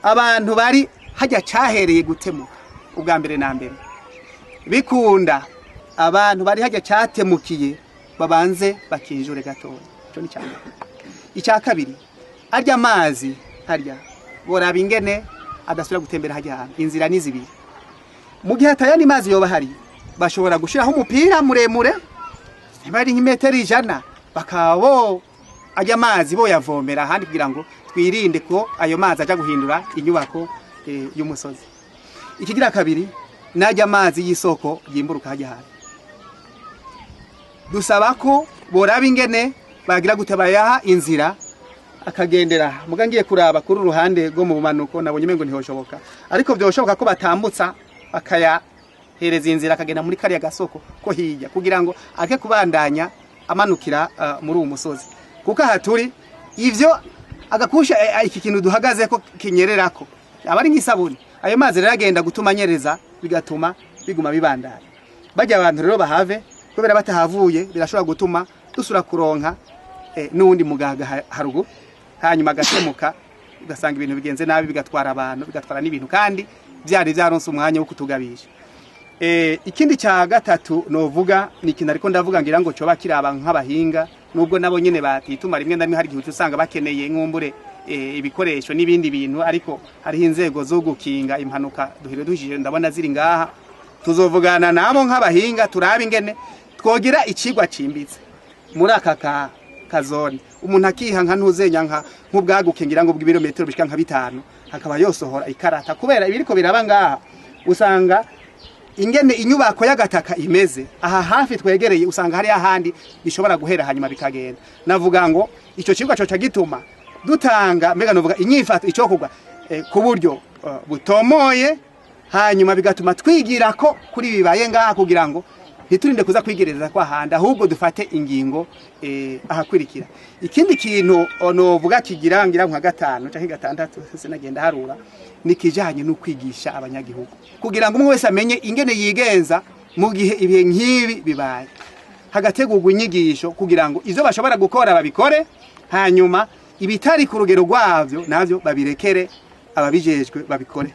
Abantu bari hajya cahereye gutemuka ubwa mbere na mbere, bikunda abantu bari hajya cyatemukiye babanze bakinjure gatoya. Icyo ni icya mbere. Icya kabiri, arya amazi harya boraba ingene adasubira gutembera hajya hantu. Inzira ni zibiri: mu gihe atayandi mazi yoba ahari, bashobora gushiraho umupira muremure, niba ari nk'imetero 100, bakaba bo ajya amazi boyavomera ahandi, kugira ngo twirinde ko ayo mazi ajya guhindura inyubako y'umusozi. Ikigira kabiri, najya amazi y'isoko yimburuka hajya hantu, dusaba ko boraba ingene bagira gute bayaha inzira akagendera. Muga ngiye kuraba kuri uruhande rwo mu bumanuko, nabonye umengo ntihoshoboka, ariko byoshoboka ko batambutsa bakayahereza inzira akagenda muri kariya gasoko ko hirya, kugira ngo ake kubandanya amanukira muri uwo musozi, kuko aha turi ivyo agakusha iki kintu duhagaze ko kinyererako aba ari nk'isabuni. Ayo mazi rero agenda gutuma anyereza, bigatuma biguma bibandanya. Bajya abantu rero bahave, kubera batahavuye birashobora gutuma dusura kuronka n'uwundi mugaga haruguru, hanyuma agatemuka, ugasanga ibintu bigenze nabi, bigatwara abantu, bigatwara n'ibintu, kandi byari byaronse umwanya wo kutugabisha. Ikindi cya gatatu novuga ni ikintu, ariko ndavuga ngira ngo coba kiraba nk'abahinga, nubwo nabo nyene batituma rimwe na rimwe, hari igihe uca usanga bakeneye nkumbure ibikoresho n'ibindi bintu, ariko hariho inzego zo gukinga impanuka duhire duhishije, ndabona ziri ngaha. Tuzovugana nabo nk'abahinga, turabe ingene twogira icigwa cimbitse muri aka ka kazone, umuntu akiha nka ntuzenya nka nk'ubwaguke ngira ngo bw'ibirometero bishika nka 5, hakaba yosohora ikarata, kubera ibiriko biraba ngaha usanga ingene inyubako y'agataka imeze aha hafi twegereye, usanga hari ahandi bishobora guhera hanyuma bikagenda. Navuga ngo icyo kibuga coca gituma dutanga, mbega novuga inyifato icyokorwa ku buryo butomoye, hanyuma bigatuma twigira ko kuri bibaye ngaha, kugira ngo ntiturinde kuza kwigereza kwa handi, ahubwo dufate ingingo ahakurikira. Ikindi kintu novuga kigira ngira nka gatanu canke gatandatu, sinagenda harura, ni kijanye no kwigisha abanyagihugu, kugira ngo umwe wese amenye ingene yigenza mu gihe ibihe nk'ibi bibaye, hagategurwa inyigisho kugira ngo ivyo bashobora gukora babikore, hanyuma ibitari ku rugero rwavyo navyo babirekere ababijejwe babikore.